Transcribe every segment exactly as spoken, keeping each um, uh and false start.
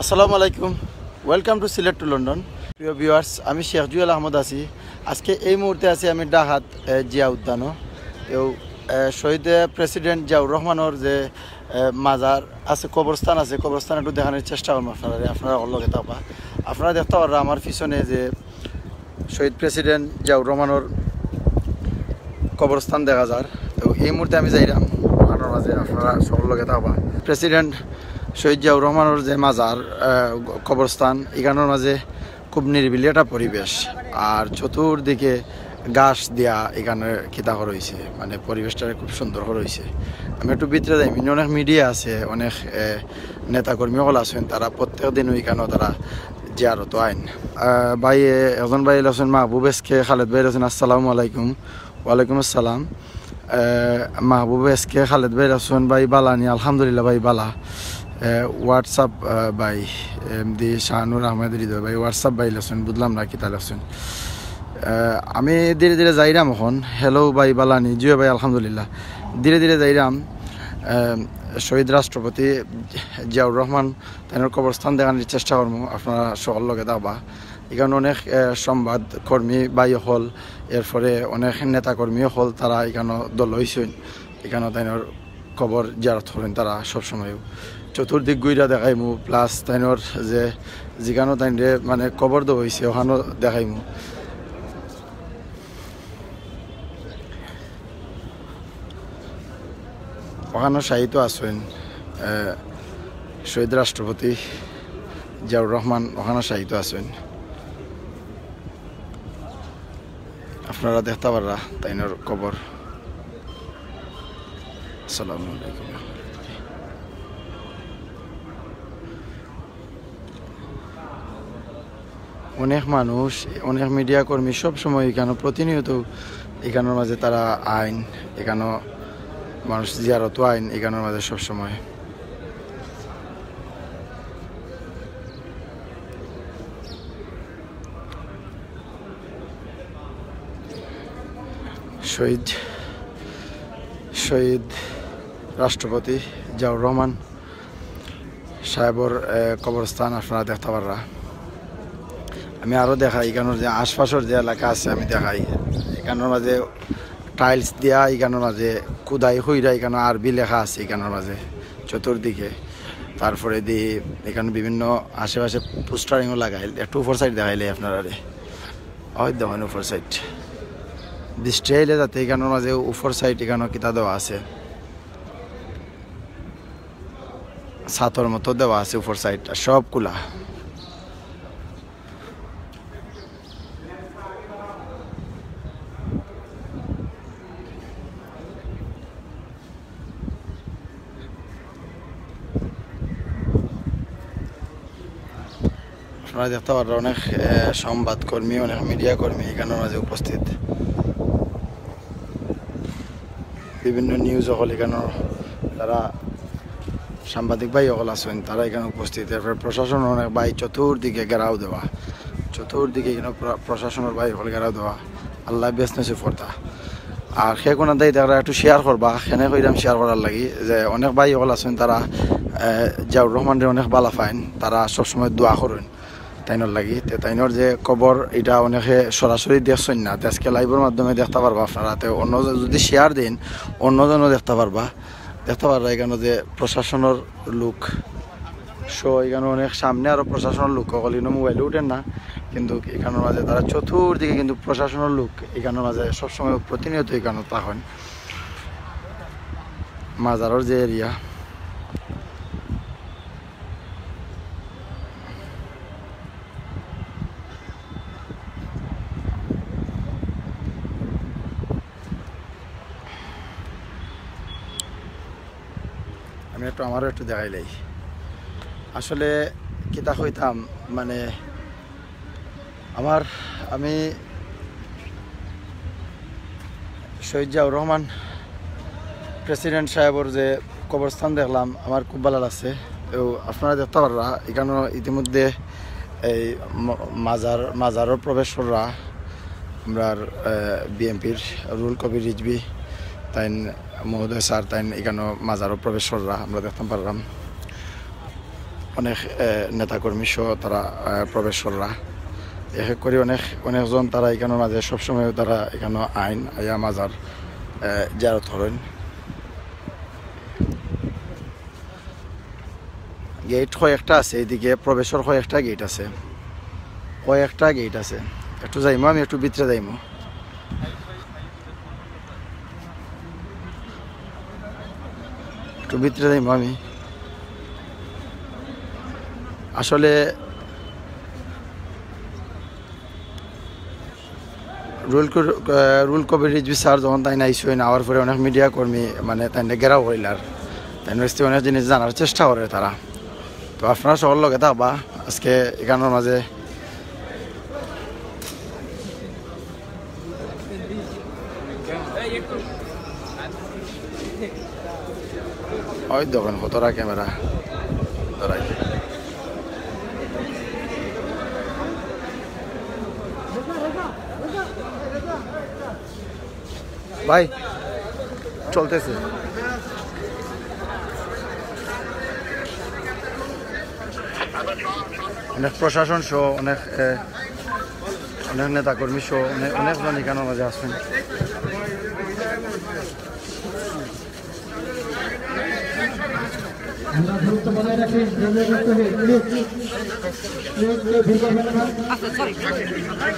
আসসালামু আলাইকুম। Welcome to Sylhet to London. প্রিয় ভিউয়ার্স, আমি শেখ জুয়েল আহমদ আছি। আজকে এই মুহূর্তে আছি আমি ঢাকাত, এ, জিয়া উদ্যানো। তো, এ, শহীদ, এ, প্রেসিডেন্ট জিয়াউর রহমানর যে, এ, মাজার আছে, কবরস্থান আছে, কবরস্থান একটু দেখানোর চেষ্টা করবো আপনারা। আপনারা অকল লগে থাকবা। আপনারা দেখতা পাররা আমার পিছনে যে শহীদ প্রেসিডেন্ট জিয়াউর রহমানর কবরস্থান দেখা যার। তো এই মুহূর্তে আমি যাইরাম ওখানোর মাঝে, আপনারা সকল লগে থাকবা। প্রেসিডেন্ট শহীদ জিয়াউর রহমানর যে মাজার, আহ, কবরস্থান, ইখানোর মাঝে খুব নিরিবিলি একটা পরিবেশ। আর চতুর্দিকে ঘাস দিয়া ইখানো কিতা করা অইছে, মানে পরিবেশটা খুব সুন্দর করা অইছে। আমি একটু ভিতরে যাই, মানে অনেক মিডিয়া আছে, অনেক, এ, নেতাকর্মী অকল আছইন, তারা প্রত্যেক দিন ওইখানো তারা জিয়ারত আইন। আহ, ভাই, এ, একজন ভাই আছইন মাহবুব এস কে খালেদ ভাই আছইন, আসসালামু আলাইকুম। ওয়ালাইকুম আসসালাম। আহ, মাহবুব এস কে খালেদ ভাই আছইন, ভাই বালা নি? আলহামদুলিল্লাহ ভাই বালা। আহ, WhatsApp, আহ, ভাই, এমডি শাহানুর আহমেদ হৃদয় ভাই, WhatsApp ভাই আছইন, বুঝলাম না কিতা আছইন। আহ, আমি ধীরে ধীরে যাইরাম এখন। হ্যালো ভাই বালা নি? জি ভাই আলহামদুলিল্লাহ। ধীরে ধীরে যাইরাম। আহ, শহীদ রাষ্ট্রপতি জিয়াউর রহমান তাইনর কবরস্থান দেখানোর চেষ্টা করমু, আপনারা সকল লগে থাকবা। ইখানো অনেক, আহ, সংবাদ কর্মী ভাই অকল, এরপরে অনেক নেতাকর্মী অকল, তারা ইখানো দল অইছইন, ইখানো তাইনর কবর জিয়ারত করইন তারা সবসময়। চতুর্দিক ঘুইরা দেখাইমু, plus তাইনর যে যেখানো তাইনরে মানে কবর দেওয়া অইছে, ওখানো দেখাইমু। ওখানো শায়িত আছইন, আহ, শহীদ রাষ্ট্রপতি জিয়াউর রহমান ওখানো শায়িত আছইন। আপনারা দেখতা পাররা তাইনর কবর। আসসালামু আলাইকুম। অনেক মানুষ, অনেক মিডিয়া কর্মী সব সময় ইখানো প্রতিনিয়ত ইখানোর মাঝে তারা আইন, ইখানো মানুষ জিয়ারত আইন ইখানোর মাঝে সব সময়। শহীদ, শহীদ রাষ্ট্রপতি জিয়াউর রহমান সাহেবর, এ, কবরস্থান আপনারা দেখতা পাররা। আমি আরো দেখাই, ইখানোর যে আশপাশর যে এলাকা আছে আমি দেখাই। ইখানোর মাঝে tiles দিয়া, ইখানোর মাঝে খুদাই কইরা, ইখানো আরবি লেখা আছে ইখানোর মাঝে চতুর্দিকে। তারপরে দি ইখানো বিভিন্ন আশেপাশে পোস্টারিংও লাগাইল। একটু উপর side দেখাইলে আপনারারে, ওই দেখইন উপর side। বৃষ্টি আইলে যাতে ইখানোর মাঝে উপর side ইখানো কিতা দেওয়া আছে, ছাতর মতো দেওয়া আছে উপর side, আর সব খোলা। আপনারা দেখতা পাররা অনেক, এ, সংবাদকর্মী, অনেক মিডিয়া কর্মী ইখানোর মাঝে উপস্থিত। বিভিন্ন নিউজ অকল ইখানো, যারা সাংবাদিক ভাই অকল আছইন, তারা ইখানো উপস্থিত। এরপরে প্রশাসন অনেক ভাই চতুর্দিকে ঘেরাও দেওয়া, চতুর্দিকে ইখানো প্র-, প্রশাসনর ভাই অকল ঘেরাও দেওয়া। আল্লাহ বেস্ট নসিব করতা। আর কে কোনাত দেখরা একটু share করবা, কেনে কইরাম share করার লাগি যে অনেক ভাই অকল আছইন, তারা, এ, জিয়াউর রহমানরে অনেক বালা পাইন, তারা সবসময় দোয়া করইন তাইনর লাগি। তে তাইনর যে কবর, ইটা অনেকে সরাসরি দেখছইন না, তে আজকে live-র মাধ্যমে দেখতা পারবা আপনারা। তে অন্য জ-, যদি share দেইন, অন্যজনও দেখতা পারবা। দেখতা পাররা ইখানো যে প্রশাসনর লোক, so ইখানো অনেক সামনে আরো প্রশাসনর লোক অকল, ইনো মোবাইল উঠের না, কিন্তু ইখানোর মাঝে তারা চতুর্দিকে কিন্তু প্রশাসনর লোক ইখানোর মাঝে সবসময় প্রতিনিয়ত ইখানো থাকইন। মাজারর যে এরিয়া, আমি একটু, আমারও একটু দেখাইলাই। আসলে কিতা কইতাম, মানে, আমার, আমি শহীদ জিয়াউর রহমান প্রেসিডেন্ট সাহেবর যে কবরস্থান দেখলাম, আমার খুব বালা লাগছে। তো আপনারা দেখতা পাররা, ইখানো ইতিমধ্যে এই ম-, মাজার, মাজারর প্রবেশ কররা আমরার, আহ, বিএনপির রুহুল কবির রিজভী তাইন মহোদয় স্যার, তাইন ইখানো মাজারর প্রবেশ কররা আমরা দেখতাম পারলাম। অনেক, এ, নেতাকর্মী সহ তারা, এ, প্রবেশ কররা। এক এক করি অনেক, অনেকজন তারা ইখানর মাঝে সবসময় তারা ইখানো আইন, আইয়া মাজার, এ, জিয়ারত করইন। গেট কয়েকটা আছে, এইদিকে প্রবেশর কয়েকটা গেট আছে, কয়েকটা গেট আছে। একটু যাইমু আমি, একটু ভিতরে যাইমু। একটু ভিতরে যাইমু আমি। আসলে রুহুল কর-, আহ, রুহুল কবির রিজভী স্যার যখন তাইন আইছইন, আওয়ার পরে অনেক মিডিয়া কর্মী মানে তাইন ঘেরাও করিলার। তাইন অনেক জিনিস জানার চেষ্টা করে তারা। তো আপনারা সকল লগে থাকবা আজকে ইখানর মাঝে। ওই দেখইন কতটা ক্যামেরা ধরাই। ভাই, চলতেছে। অনেক প্রশাসন সহ অনেক, এ, অনেক নেতাকর্মী সহ অনেক, অনেকজন ইখানর মাঝে আছইন। আমরা দূরত্ব বজায় রাখি, দূরত্ব বজায় রাখি, please। Please, কেউ ভিড় করবেন না। দূরত্ব বজায় রাখি। আমরা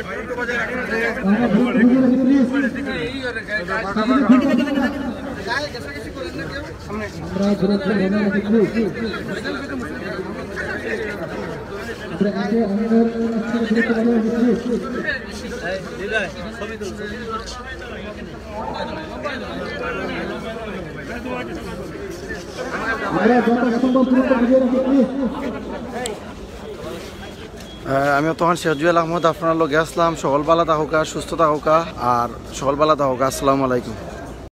দূরত্ব বজায় রাখি, please। আমরা দূরত্ব বজায় রাখি, please। আমরা একে অন্যের কাছ থেকে দূরত্ব বজায় রাখি, please। আমরা যথাসম্ভব দূরত্ব বজায় রাখি, please। আহ, আমি তখন শেখ জুয়েল আহমদ, আপনার লগে আসলাম। সকল ভালা থাকউক্কা, সুস্থ থাকউক্কা, আর সকল ভালা থাকউক্কা। আসসালামু আলাইকুম।